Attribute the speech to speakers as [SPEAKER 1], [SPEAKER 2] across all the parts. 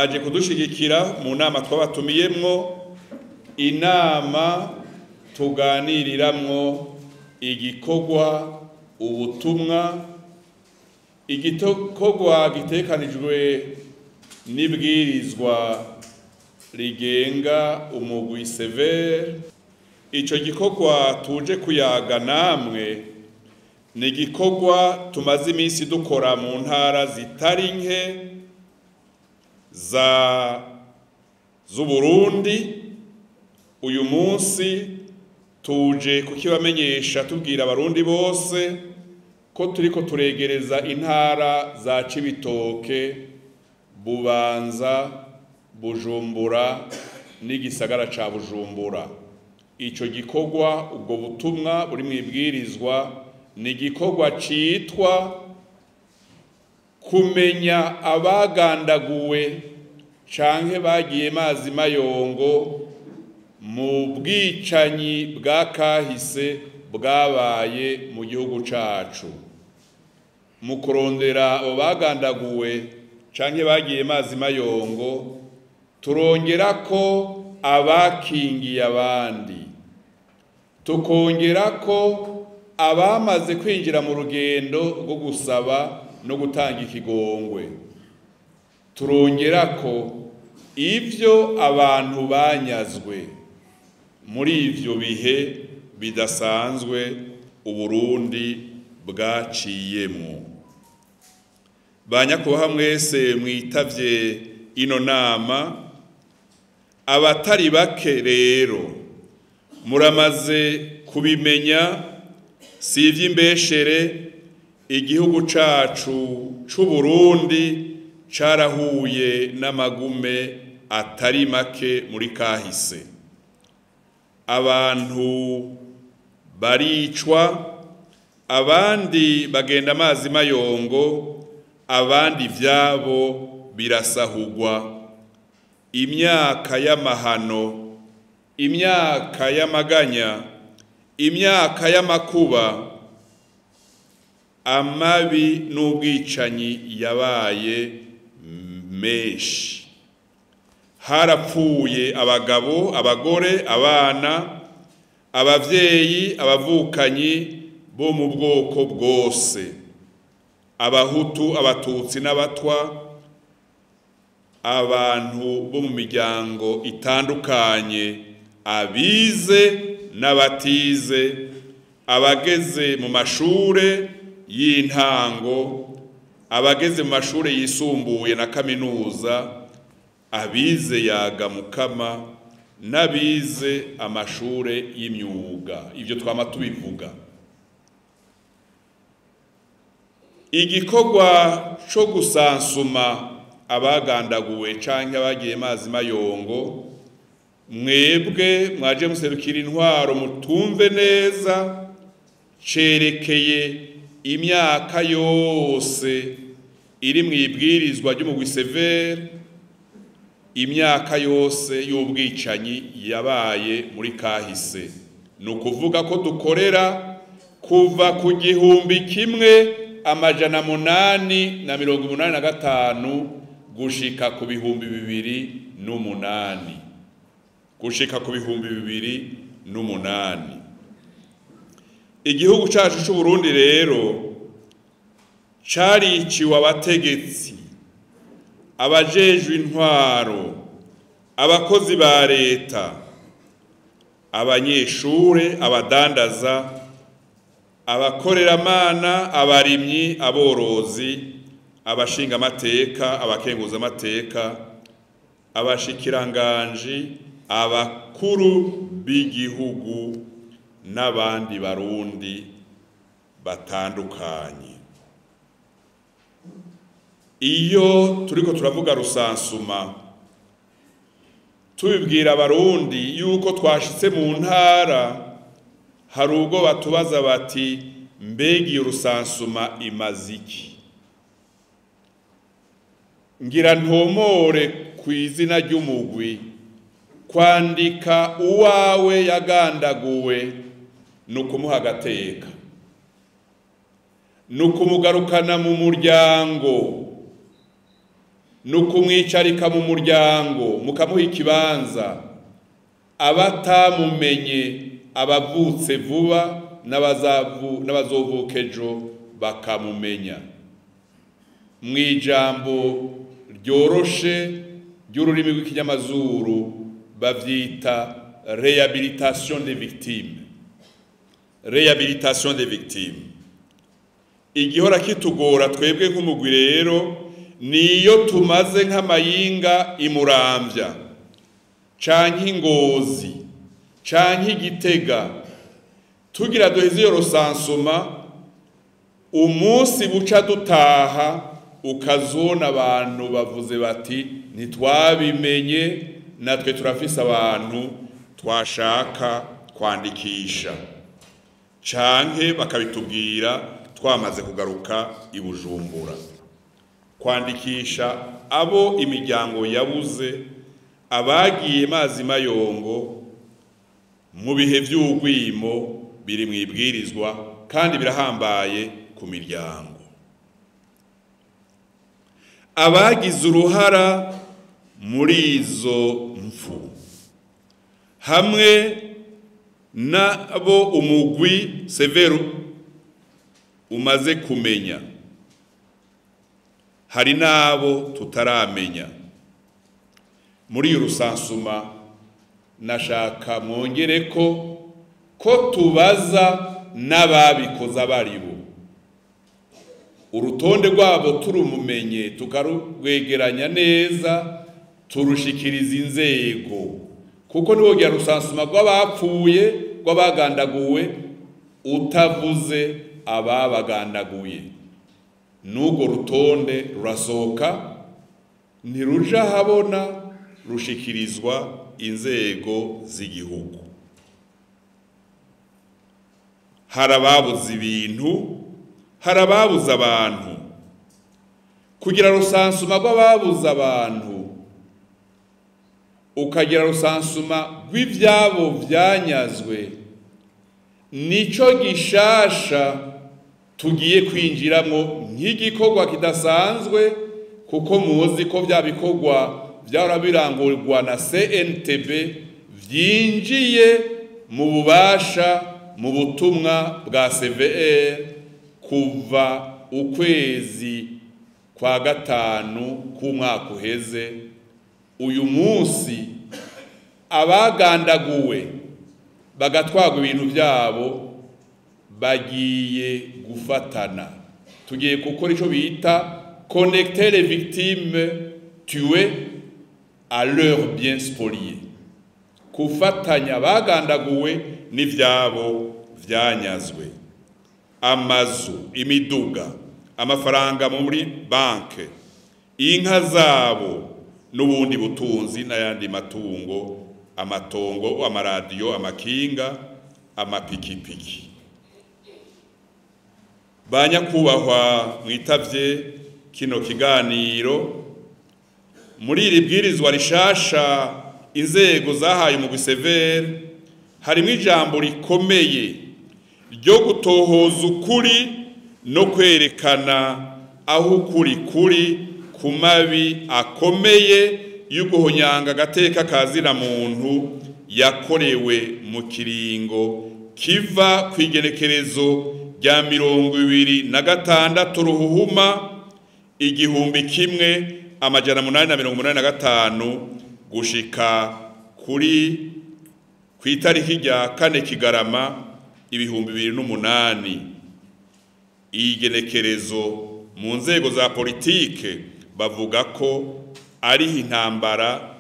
[SPEAKER 1] Mwaje kudushigikira mu nama twabatumiyemwo, inama tuganiriramwo igikorwa, ubutumwa, igikorwa gitekanijwe n'ibwirizwa rigenga umugwi severe. Ico gikorwa tuje kuyaga namwe ni igikorwa tumaze iminsi dukora mu ntara zitari nke za z'Uburundi. Uyu munsi tuje kukibamenyesha, tubwira abarundi bose ko turiko turegereza intara za Cibitoke, Bubanza, Bujumbura n'igisagara ca Bujumbura. Ico gikorwa, ubwo butumwa buri mwibwirizwa, ni igikorwa citwa kumenya abagandaguwe canke bagiye mazi mayongo mu bwicanyi bwa kahise bwabaye mu gihugu cacu. Mu kurondera abo bagandaguwe canke bagiye mazi mayongo, turongera ko abakingiye abandi, tukongera ko abamaze kwinjira mu rugendo rwo gusaba no gutanga ikigongwe, turongera ko ivyo abantu banyazwe muri ivyo bihe bidasanzwe Uburundi bwaciyemwo. Banyakubaha mwese mwitavye ino nama, abatari bake rero muramaze kubimenya, si ivy'imbeshere, igihugu cacu c'Uburundi carahuye n'amagume atari make muri kahise. Abantu baricwa, abandi bagenda amazi mayongo, abandi ivyabo birasahugwa. Imyaka y'amahano, imyaka y'amaganya, imyaka y'amakuba, amabi n'ubwicanyi yabaye menshi. Harapfuye abagabo, abagore, abana, abavyeyi, abavukanyi bo mu bwoko bwose, abahutu, abatutsi n'abatwa, abantu bo mu miryango itandukanye, abize n'abatize, abageze mu mashure y'intango, abageze mu mashure yisumbuye na kaminuza, abize yaga mukama n'abize amashure y'imyuga. Ivyo twama tubivuga. Igikorwa co gusansuma abagandaguwe canke abagiye mazi mayongo, mwebwe mwaje muserukira intwaro mutumve neza, cerekeye imyaka yose iri mwibwirizwa ry'umugwi severe, imyaka yose y'ubwicanyi yabaye muri kahise. Ni ukuvuga ko dukorera kuva ku 1885 gushika ku 2008, gushika ku 2008. Igihugu cacu c'Uburundi rero cariciwe abategetsi, abajejwe intwaro, abakozi ba leta, abanyeshure, abadandaza, abakoreramana, abarimyi, aborozi, abashingamateka, abakenguzamateka, abashikiranganji, abakuru b'igihugu n'abandi barundi batandukanye. Iyo turiko turavuga rusansuma, tubibwira abarundi yuko twashitse mu ntara, hari ubwo batubaza bati mbega iyo rusansuma imaze iki? Ngira ntomore ku izina ry'umugwi, kwandika uwawe yagandaguwe ni ukumuha agateka, ni ukumugarukana mu muryango, Ni ukumwicarika mu muryango mukamuha ikibanza, abatamumenye, abavutse vuba n'abazovuka ejo bakamumenya. Mu ijambo ryoroshe ry'ururimi rw'ikinyamazuru bavyita réhabilitation des victimes. Réhabilitation des victimes. Igihora kitugora twebwe nk'umugwi rero niyo tumaze nk'amayinga imuramvya canke Ingozi canke Igitega, tugira duheze iyo recensement, umunsi buca dutaha ukazona abantu bavuze bati: "Ntitwabimenye, natwe turafise abantu twashaka kwandikisha", canke bakabitubwira twamaze kugaruka i Bujumbura. Kwandikisha abo imiryango yabuze, abagiye mazi mayongo mu bihe vy'ugwimo, biri mu ibwirizwa kandi birahambaye ku miryango. Abagize uruhara muri izo mfu hamwe nabo umugwi CVR umaze kumenya, hari n'abo tutaramenya muri iyo recensement. Nashaka mwongere ko tubaza n'ababikoze abaribo, urutonde rwabo turumumenye, tukarwegeranya neza, turushikiriza inzego, kuko ntiwogira recensement rw'abapfuye, rw'abagandaguwe, utavuze ababagandaguye. N'urwo rutonde rurasohoka, ntiruja habona, rushikirizwa inzego z'igihugu. Hari ababuze ibintu, hari ababuze abantu. Kugira recensement rw'ababuze abantu, ukagira recensement rw'ivyabo vyanyazwe, nico gishasha tugiye kwinjiramwo nk'igikorwa kidasanzwe, kuko muzi ko vya bikorwa vyahora birangurwa na CNTB vyinjiye mu bubasha, mu butumwa bwa CVR kuva ukwezi kwa gatanu k'umwaka uheze. Uyu munsi abagandaguwe bagatwarwa ibintu byabo bagiye gufatana. Tugiye gukora ico bita connecter les victimes tuées à leurs biens spoliés, kufatanya bagandaguwe n'ivyabo vyanyazwe: amazu, imiduga, amafaranga muri banke, inka zabo n'ubundi butunzi n'ayandi matungo, amatongo, amaradiyo, amakinga, amapikipiki. Ba nyakubahwa mwitavye kino kiganiro, muri iri bwirizwa rishasha inzego zahaye umugwi CVR harimo ijambo rikomeye ryo gutohoza ukuri no kwerekana aho ukuri kuri ku mabi akomeye y'uguhonyanga agateka kazina muntu yakorewe mu kiringo kiva ku igenekerezo rya 26 Ruhuhuma 1885 gushika ku itariki rya 4 Kigarama 2008. Iyi genekerezo mu nzego za politike bavuga ko ari intambara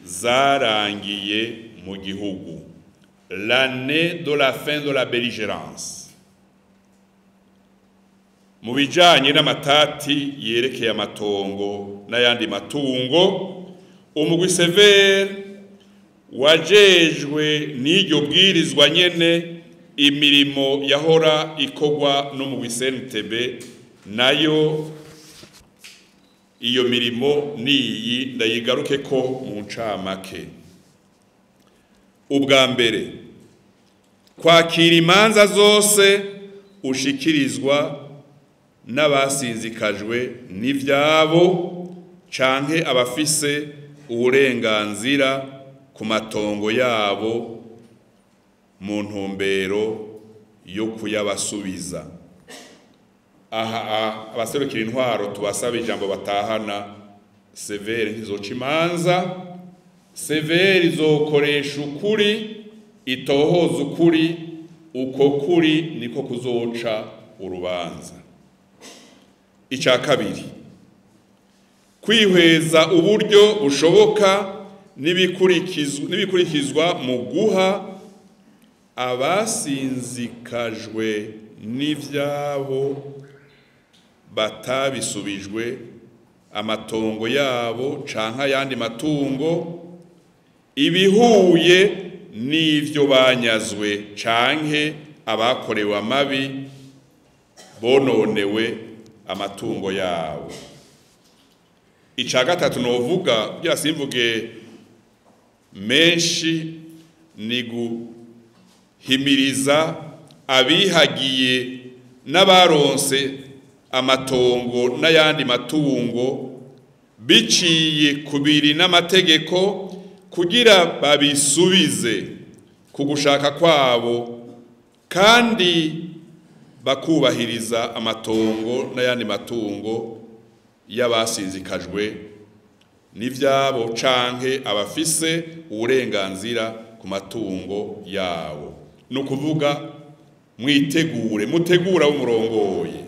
[SPEAKER 1] zarangiye mu gihugu, l'année de la fin de la belligérance. Mu bijanye n'amatati yerekeye amatongo n'ayandi matungo, umugwi CVR wajejwe n'iryo bwirizwa nyene imirimo yahora ikorwa n'umugwi CNTB. Nayo iyo mirimo niyi, ndayigaruke ko mu ncamake. Ubwa mbere, kwakira imanza zose ushikirizwa n'abasinzikajwe n'ivyabo. canke abafise uburenganzira ku matongo yabo mu ntumbero yo kuyabasubiza. Aha abaserukira intwaro tubasaba ijambo batahana: CVR ntizoca imanza, CVR izokoresha ukuri, itohoza ukuri, uko kuri niko kuzoca urubanza. Icya kabiri, kwihweza uburyo bushoboka n'ibikurikizwa mu guha abasinzikajwe n'ivyabo batabisubijwe amatongo yabo canke ayandi matungo, ibihuye n'ivyo banyazwe canke abakorewe amabi bononewe amatungo yabo. Ica gatatu novuga, kugira simvuge menshi, ni guhimiriza abihagiye n'abaronse amatongo n'ayandi matungo biciye kubiri n'amategeko kugira babisubize ku gushaka kwabo, kandi bakubahiriza amatongo n'ayandi matungo y'abasinzikajwe n'ivyabo canke abafise uburenganzira ku matungo yabo. Ni ukuvuga mwitegure, mutegura umurongoye.